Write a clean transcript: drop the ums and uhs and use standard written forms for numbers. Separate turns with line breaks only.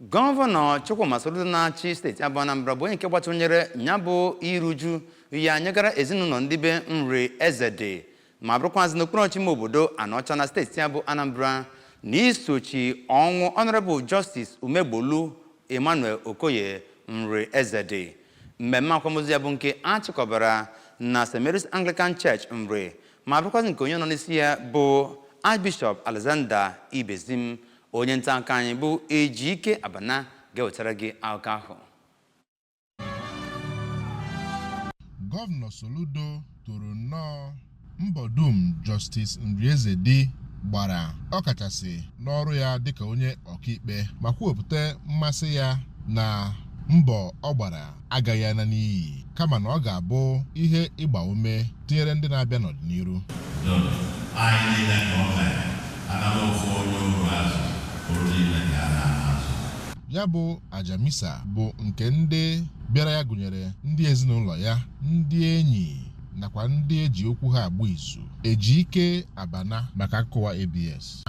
Gọvanọ Chukwuma Soludo na-achị steeti abụ Anambra bụ onye nke gbatụnyere ya bụ iruju ya nyegara ezinụlọ ndị be Nri Ezedị ma bụrụkwazị n'okpuru ọchịchị ime obodo Anọcha na steeti ya bụ Anambra na isochi ọnwụ Honorable Justice Umegbolu Emmanuel Okoye Nri Ezedị. Mmemme akwamozu ya bụ nke a chịkọbara na St. Mary's Anglican Church Nri ma bụrụkwazị nke onye nọ n'isi ya bụ Archbishop Alexander Ibezim. Onye nta akụkọ anyị bụ Ejike Abana ga-ewetara gị akụkọ ahụ.
Gọvanọ Soludo toro nnọọ mbọ dum Justice Nri Ezedị gbara, ọkachasị n'ọrụ ya dịka onye ọkaikpe, ma kwupụta mmasị ya na mbọ ọ gbara agaghị ana n'iyi, kama na ọ ga-abụ ihe ịgba ume tinyere ndị na-abịa n'ọdịnihu.
Anyị niile ka o mere anara ofu onye oru azụ oru niile ka a na-ana azụ.
Ya bụ aja misa bụ nke ndị bịara ya gụnyere ndị ezinụlọ ya, ndị enyi nakwa ndị eji okwu ha agba izu. Ejike Abana maka akụkọ ABS.